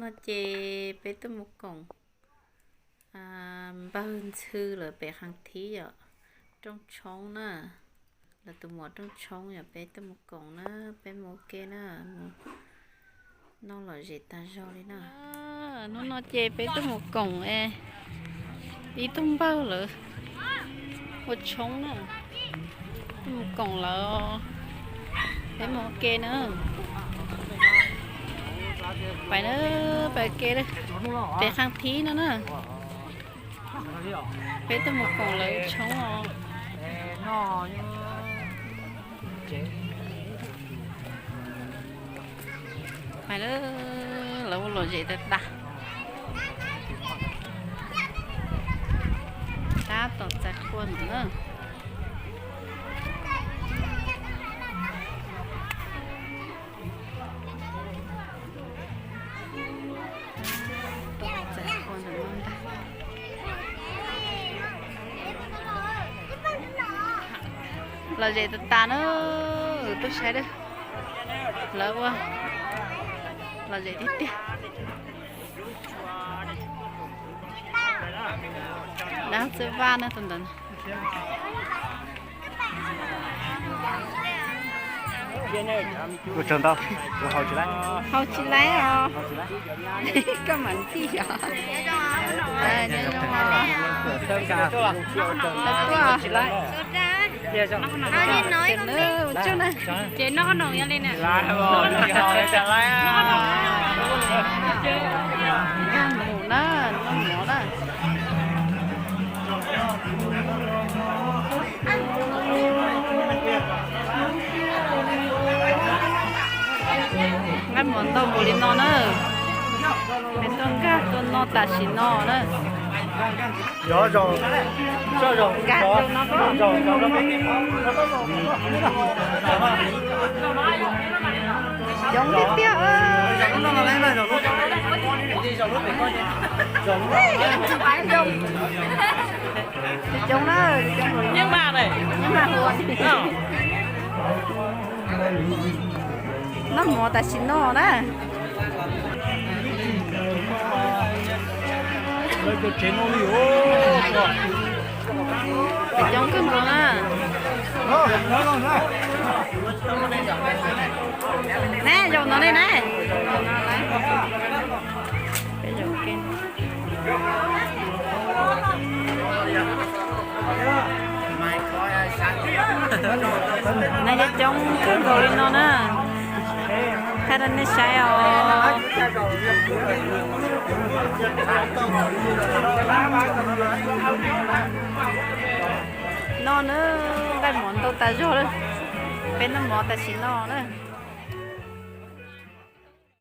Ces peb tuaj mus koom npawg ntxhw lawv pem qhov thib yom, rooj tshoob na. Lawv tus muam rooj tshoob yom, peb tuaj mus koom na, peb mus ua ke na, mus noj lom zem tag zog li na. Hnub no ces peb tuaj mus koom es ib tug npawg lawv ua tshoob na, tuaj mus koom lawv, peb mus ua ke na. Pais na, pais ua ke, pem qhov thib no na. Peb tuaj mus koom lawv tshoob os. Pais lawv, lawv ua lom zem tag tas. Tab tom txais qhua ntawm na. Lom zem tag tas na, tuaj saib lawv ua lom zem tiag tiag. Dab txwb vaj na tus ntawd. Ua tsaug ntau, kuv haus tsis laib. Haus tsis laib os. Koj mam ntxig os. Nyob zoo os. Tuaj. Ua tsaug na. Ces noj qhob noom yog li na. Nkag mus na, noj mov na. Nqaij mov ntau npaum li no na. Peb tuaj nkag tuaj noj tam sim no na. Nkag rau no. Coob tiag tiag. Coob na, coob. Noj mov tam sim no na. Coob kawg nkaus na. Ne, zaum no ne na. No coob kawg nkaus li no na. Thaij rau nej saib os. No na, nqaij mov ntau tas zog lawm. Peb noj mov tam sim no na.